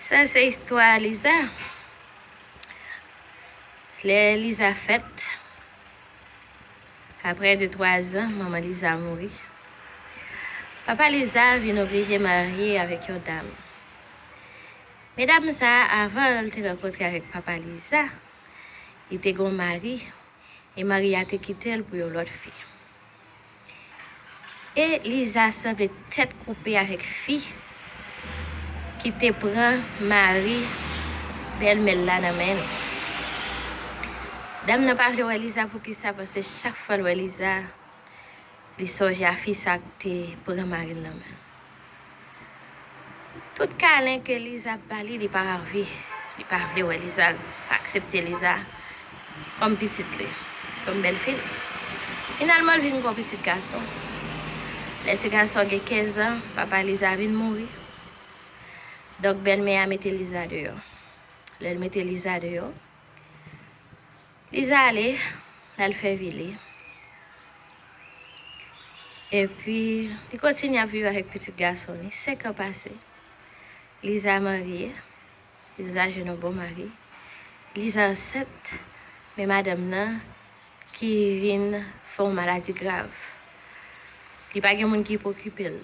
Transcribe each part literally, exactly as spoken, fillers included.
Sa se istwa Liza. Lè Liza fèt, apre de twa zan, manman Liza mouri. Papa Liza vin oblije marye avèk yon dam. Medam sa a, avan l te rankontre avèk papa Liza, li te gon mari, e mari a te kite l pou yon lòt fi. E Liza sanble tèt koupe avèk fi ki te pran mari bèlmè l la nan men l. Dam nan pa vle wè Liza. Poukisa? Paske chak fwa l wè Liza, li sonje a fi sa k te pran mari l nan men l. Tout kalen ke Liza ap ba li, li pa anvi. Li pa vle wè Liza, li pa aksepte Liza kòm pitit li, kòm bèlfi li. Finalman, l vin gen yon pitit gason. Lè ti gason gen kenz an, papa Liza vin mouri. Donk, bèlmè a mete Liza deyò. Lè l mete Liza deyò, Liza ale, l al fè vi li. Epi, li kontinye ap viv avèk pitit gason li. Senk an pase. Liza marye. Liza jwenn yon bon mari. Liza ansent, men madanm nan ki vin fè yon maladi grav. Li pa gen moun ki pou okipe l.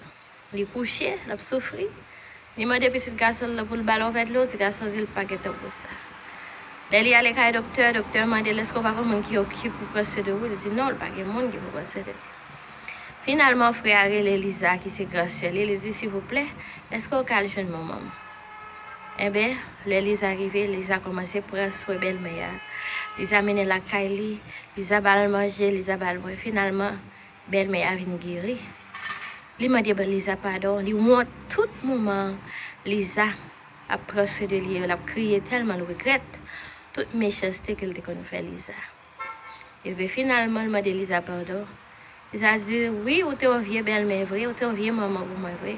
Li kouche, l ap soufri. Li mande pitit gason l lan pou l ba l yon vè dlo, ti gason di l pa gen tan pou sa. Lè li ale kay doktè, doktè mande l, èske w pa gen moun ki, ki pou pran swen de ou? Li di non, l pa gen moun ki pou pran swen de li. Finalman, frè a rele Liza, ki se gran sè li, li di, silvouplè, èske w ka al jwenn manman m? Enben, lè Liza rive, Liza kòmanse pran swen bèlmè a. Liza mennen l lakay li, Liza ba l manje, Liza ba l bwè. Finalman, bèlmè a vin geri. Li mande Liza padon, li wont tout moman Liza ap pran swen de li yo, l ap kriye tèlman l regrèt tout mechanste ke l te konn fè Liza. Epi finalman, l mande Liza padon. Liza di, wi, ou te yon vye bèlmè vre, ou te yon vye manman pou mwen vre.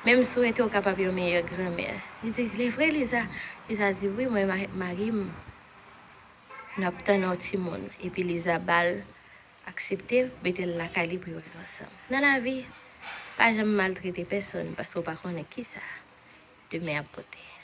Men m swete ou kapab yon meyè granmè. Li di, le vre, Liza? Liza di, wi, mwen, ma-, mari m, n ap tann yon timoun. Epi Liza ba l, aksepte mete l lakay li pou yo viv ansanm. Nan lavi, pa janm maltrete pèsonn paske w pa konnen kisa demen ap pote.